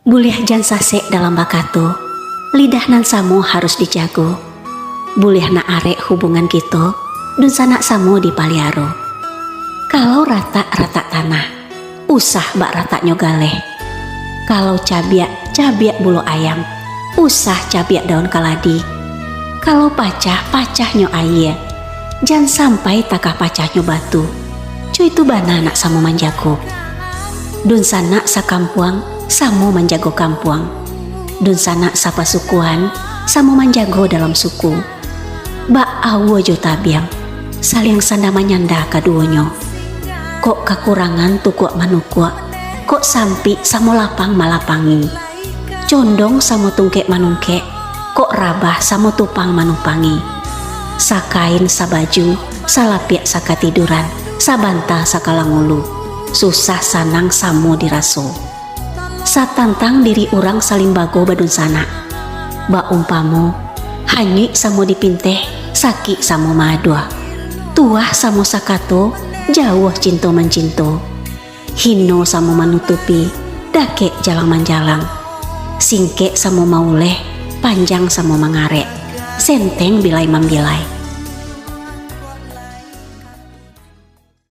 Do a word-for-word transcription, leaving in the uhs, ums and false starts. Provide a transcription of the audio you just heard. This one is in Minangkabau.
Buliah jan sasek dalam bakato, lidah nan samo harus dijago. Buliah nak arek hubungan kito, dunsanak samo dipaliaro. Kalau ratak-ratak tanah, usah bak rataknyo galeh. Kalau cabiak, cabiak bulo ayam, usah cabiak daun kaladi. Kalau pacah, pacahnyo aia, jan sampai takah pacahnyo batu. Co itu bana nak samo manjago. Dunsanak sakampuang samo manjago kampuang. Dunsanak sapasukuan samo manjago dalam suku. Bak aua jo tabiang, saliang sanda manyanda kaduonyo. Kok kakurangan tukuak manukuak, kok sampik samo lapang malapangi. Condong samo tungkek manungkek, kok rabah samo tupang manupangi. Sakain sabaju, salapiak sakatiduran, sabanta sakalang ulu. Susah sanang samo diraso. Satantang diri urang salimbago badunsanak. Baumpamo, hanyuik samo dipinteh, sakik samo maaduah. Tuah samo sakato, jauah cinto mancinto. Hino samo manutupi, dakek jalang manjalang. Singkek samo mauleh, panjang samo mangarek. Senteng bilai mambilai.